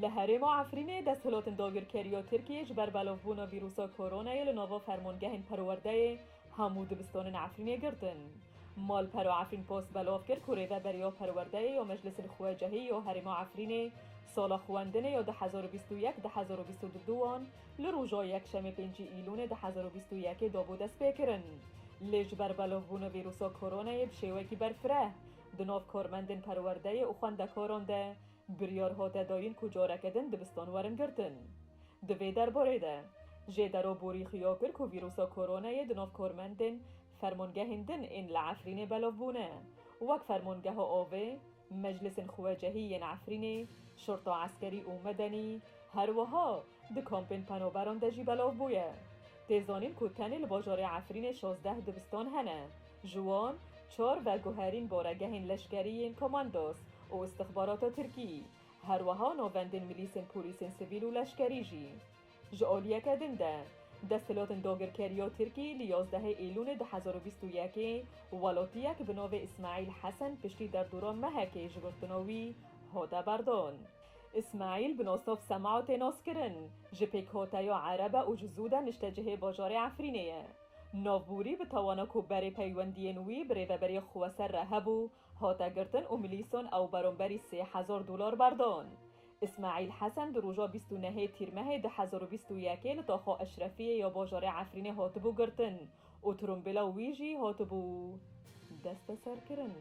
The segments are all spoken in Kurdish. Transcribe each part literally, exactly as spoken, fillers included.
Li herêma Efrînê desthilatên dagirkeriya Tirkiyê ji ber belavbûna vîrusa koronayê li nava fermangehên perwerdeyê hemû dibistanên Efrînê girtin. Malpero Efrîn Post belav kir ku rêveberiya perwerdeyê ya Meclisên Xwecehî ya herêma Efrînê sala xwendinê ya du hezar û bîst û yek du hezar û bîst û du wan li roja Yekşemê pêncî Îlûnê du hezar û bîst û yekê dabû destpêkirin. Lê ji ber belavbûna vîrusa koronayê bi şêwekî berfireh di nav karmendên perwerdeyê û xwendekaran de biryar hate dayîn ku careke din dibistan werin girtin. Di vê derbarê de, Jêdero Borî xuya kir ku vîrusa koronayê di nav karmendên fermangehên din ên li Efrînê belav bûne, wek Fermangeha Avê, Meclisên Xwecehî yên Efrînê, Şurta Eskerî û Medenî, her wiha di kampên penaberan de jî belav bûye. Tê zanîn ku tenê li bajarê Efrînê şazdeh dibistan hene. Ji wan çar veguherîn baregehên leşkerî yên komandos û istixbarata Tirkî, her wiha navendên milîsên polîsên sivîl û leşkerî jî. Ji aliyeke din de, desthilatên dagirkeriya Tirkî li yazdehê Îlûnê du hezar û bîst û yekê welatiyek bi navê Îsmaîl Hesen piştî derdora mehekê ji girtina wî hate berdan. Îsmaîl bi nasnav Sema tê naskirin, ji pêkhateya Erebe û ji zû de niştecihê bajarê Efrînê ye. Navborî bi tawana ku berê peywendiyên wî bi rêveberiya xweser re hebû, hate girtin û milîsan ew beramberî sê hezar dolar berdan. Îsmaîl Hesen di roja bîst û nehê Tîrmehê du hezar û bîst û yekê li taxa Eşrefiyê ya bajarê Efrînê hatibû girtin û trombêla wî jî hatibû desteserkirin.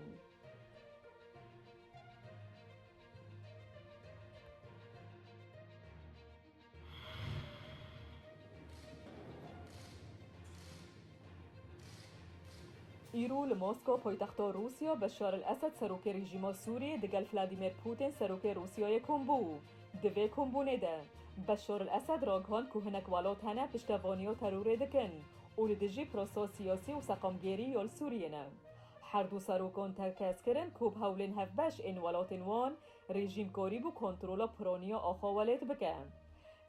Îro li Moskow, paytexta Rûsya, Beşar el-Esed, serokê rejîma Sûriyê, digel Vladimir Putin, serokê Rûsyayê, kom bû. Di vê kombûnê de, Beşar el-Esed ragihand ku hinek welat hene piştevaniya terorê dikin û li dijî prosa siyasî û seqamgêrî ya li Sûriyê ne. Her du serokan tekez kirin ku bi hewlên hevbeş ên welatên wan rejîm karîbû kontrola piraniya axa welêt bike.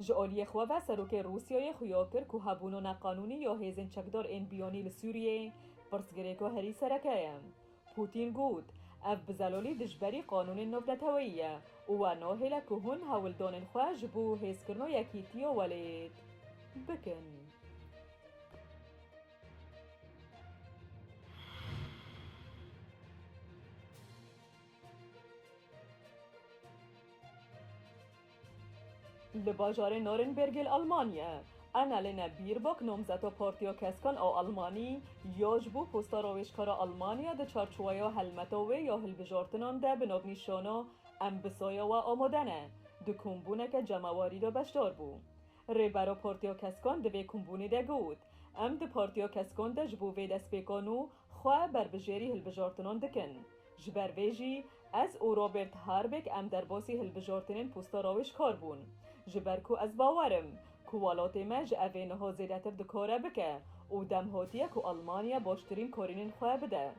Ji aliyê xwe ve serokê Rûsyayê xuya kir ku hebûna neqanûnî ya hêzên çekdar ên biyanî li Sûriyê pirsgirêka herî sereke ye. Pûtîn got, ev bi zelalî dijberî qanûnên navneteweyî ye û we nahêle ku hûn hewldanên xwe ji bo hêzkirina yekîtiya welêt bikin. Li bajarê Nürnbergê li Almanya, Annalena Baerbock, namzeta Partiya Keskan a Almanî, ya ji bo posta rawêjkara Almanya di çarçoweya helmeta wê ya hilbijartinan de bi navnîşana Em bi saya we amade ne, di kombûneke cemawerî de beşdar bû. Rêbera Partiya Keskan di vê kombûnê de got, Em di Partiya Keskan de ji bo vê destpêkan û xwe berbijêrî hilbijartinan dikin. Ji ber vê jî ez û Robert Habeck em derbasî hilbijartinên posta rawêjkar bûn. Ji ber ku ez bawer im ku welatê me ji evê niha zêdetir dikare bike û dem hatiye ku Almanya baştirîn karînên xwe bide.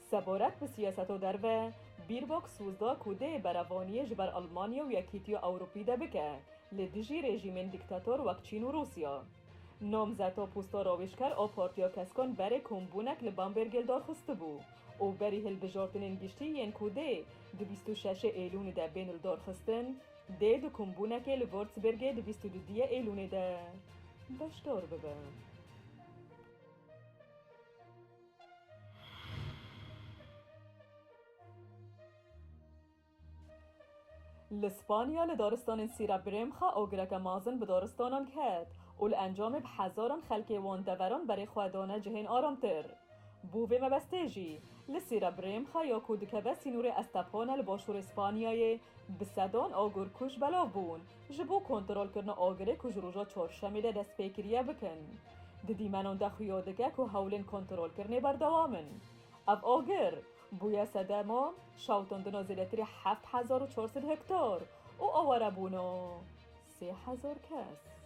Sebaret bi siyaseta derve, Baerbock soz da ku dê berevaniyê ji ber Almanya û Yekîtiya Ewropî de bike, li dijî rejîmên dîktator wek Çîn û Rûsya. Namzeta posta rawêjker a Partiya Keskan berê kombûnek li Bambergê li dar xistibû û berî hilbijartinên giştî yên ku dê di bîst û şeşê Êlûnê de bên li dar xistin, dê di kombûnekê li Würzburgê di bîst û duyê Êlûnê de beşdar bibe. Li Spanya li daristanên Sira Brêmxa agireke mezin bi daristanan ket û li encamê bi hezaran xelkê wan deveran berê xwe dane cihên aramtir. Bo vê mebestê jî, li Sira Brêmxa ya ku dikeve sînorê Estepona li başûrê Spanyayê, bi sedan agirkuj belav bûn, ji bo kontrolkirina agirê ku ji roja çarşemê de dest pê kiriye bikin. Di dîmenan de xuya dike ku hewlên kontrolkirinê berdewam in. Ev agir bûye sedema şewitandina zêdetirî heft hezar û çar sed hektar û awarebûna sê hezar kes.